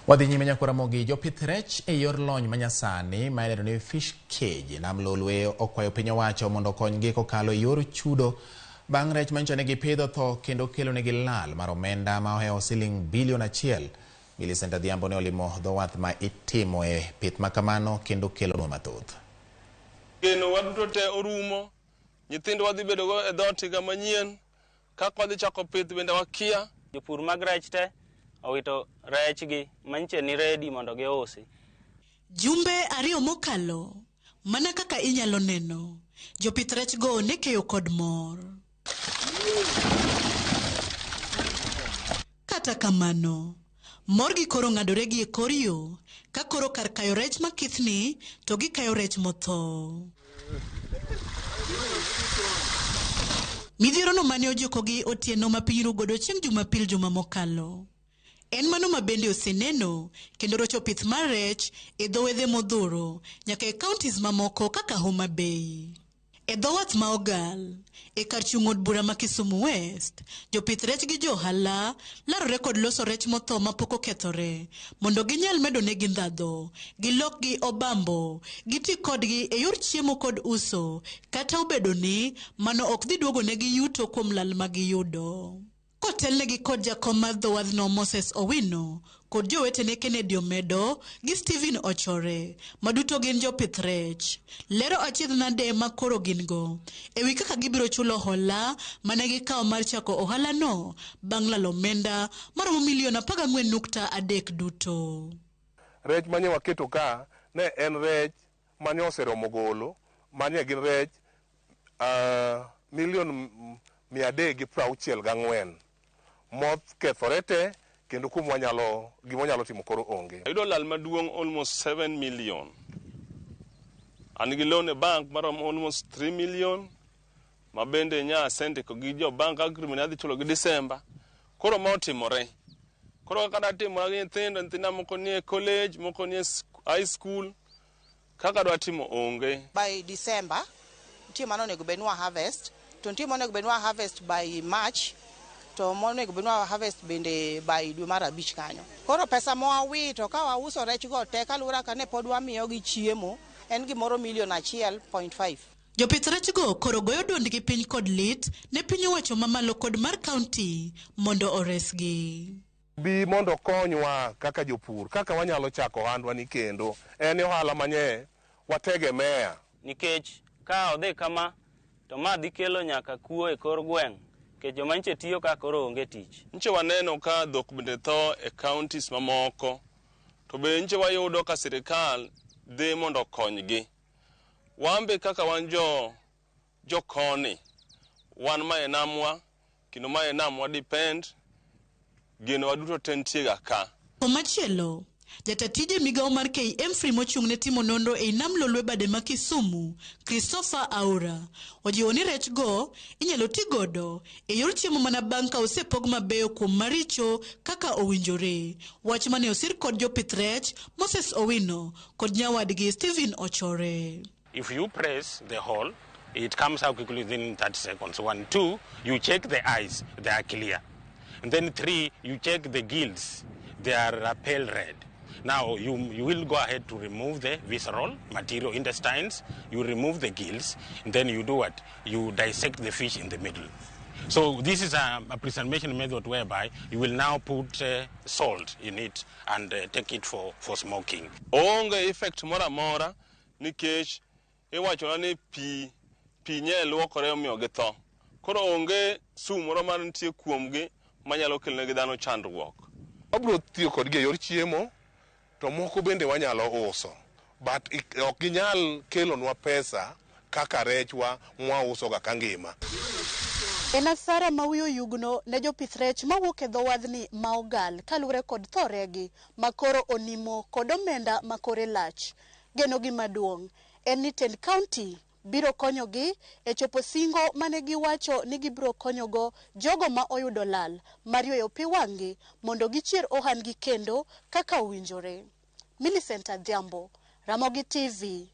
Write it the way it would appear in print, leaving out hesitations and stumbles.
Wadhi nyime nyakwa Ramogi, jopith rech e yor lony manyasani ma idendo ni fish cage Nam Lolwe okwayo piny owacho mondo okonygi kokalo e yor chudo bang' rech manyocha ne gipidho tho kendo kelonegi lal mar omenda ma ohewo siling bilion achiel. Millicent Adhiambo ne olimo dho wath ma itimoe pith ma kamano kendo kelonwa mathoth. Genowa duto te orumo, nyithindwa wadhi bedogo e dhoot higa manyien, kaka wadhi chako pith bende wakia. Jopur mag rech te owito rechgi manyiche ni ready mondo giusi. Jumbe ariyo mokalo, mana kaka inyalo neno, jopith rech go ne keyo kod mor. Kata kamano, morgi koro ng'adore gi e kor yo, ka koro kar kayo rech makithni to gikayo rech motho. Midhierono mane ojukogi otieno ma piny ru godo chieng' Jumapil juma mokalo. En mano ma bende oseneno kendo rocho pith mar rech e dho wedhe modhuro nyaka e counties mamoko kaka Homa Bay. E dho wath ma Ogal, e kar chung' od bura ma Kisumu West, jopith rech gi jo ohala larore kod loso rech motho mapok okethore mondo ginyal medo negi ndhadho, gilokgi obambo, giti kodgi e yor chiemo kod uso kata obedo ni mano ok dhi duogo negi yuto kuom lal ma giyudo. Kotelnegi kod jakom mar dho wadhno Moses Owino kod jowetene Kennedy Omedo gi Stephen Ochore ma duto gin jopith rech, lero achiedh nade ma koro gin go e wi kaka gibiro chulo hola mane gikawo mar chako ohalano bang' lalo omenda maromo milion 14.3 duto. Rech manye waketo ka ne en rech mane oseromo golo, mane gin rech milion 364 mokethore te kendo kuom wanyalo gima wanyalo timo koro onge. Ayudo lal maduong' almost 7 million. An gi loan e bank maromo almost 3 million ma bende nya asendiko gi jo bank agreement adhi chulo gi December. Koro ma otimore. Koro kaka datimora gi nyithindo, nyithinda moko nie college, moko nie high school, kaka dwa timo onge. By December, nitie mano onego bed ni wa harvest, to nitie monego bed ni wa harvest by March, to monego bed ni wa harvest bende by dwe mar abich kanyo. Koro pesa mwawito ka wauso rech go te kaluwore kaka ne pod wamiyogi chiemo en gimoro milion 1.5. Jopith rech go koro goyo duondgi piny kod lit ne piny owacho mamalo kod mar kaunti mondo oresgi. Bi mondo okonywa kaka jopur, kaka wanyalo chako ohandwa ni kendo en ohala manye wategemea. Nikech ka odhi kama to ma dhi kelo nyaka kuo e kor gweng' nikech joma nyiche tiyo ka koro onge tich. Nyiche waneno ka dhok bende tho e counties mamoko, to be nyiche wayudo ka sirikal dhi mondo okonygi. Wan be kaka wan jo koni, wan ma e namwa, kendo ma e namwa depend, genowa duto te nitie ga ka. Komachielo, jata tije migawo mar KMFRI mochung' ne timo nonro ei nam Lolwe bade ma Kisumu, Christopher Aura, ojiwo ni rech go inyalo ti godo e yor chiemo mana bang' ka osepog mabeyo kuom maricho kaka owinjore. Wach mane osir kod jopith rech Moses Owino kod nyawadgi Stephen Ochore. If you press the hole, it comes out quickly within 30 seconds. 1, 2, you check the eyes, they are clear. And then 3, you check the gills, they are pale red. Now, you will go ahead to remove the visceral material, intestines, you remove the gills, and then you do what? You dissect the fish in the middle. So this is a preservation method whereby you will now put salt in it and take it for smoking. Onge effect moro amora nikech iwachona ni pi nye luokore omiyo githo. Koro onge sum moro ma nitie kuomgi manyalo kelonegi dhano chandruok. Wabiro tiyo kodgi e yor chiemo, to moko bende wanyalo uso. But ok ginyal kelonwa pesa kaka rechwa mwauso ga ka ngima. En asara ma wiyo yugno ne jopith rech mawuok e dho wadhni ma Ogal kaluwore kod tho regi ma koro onimo kod omenda ma kore lach. Genogi maduong' en ni tend kaunti biro konyogi e chopo singo mane giwacho ni gibiro konyogo jogo ma oyudo lal mar yweyo pi wang'gi mondo gichier ohandgi kendo kaka owinjore. Millicent Adhiambo, Ramogi TV.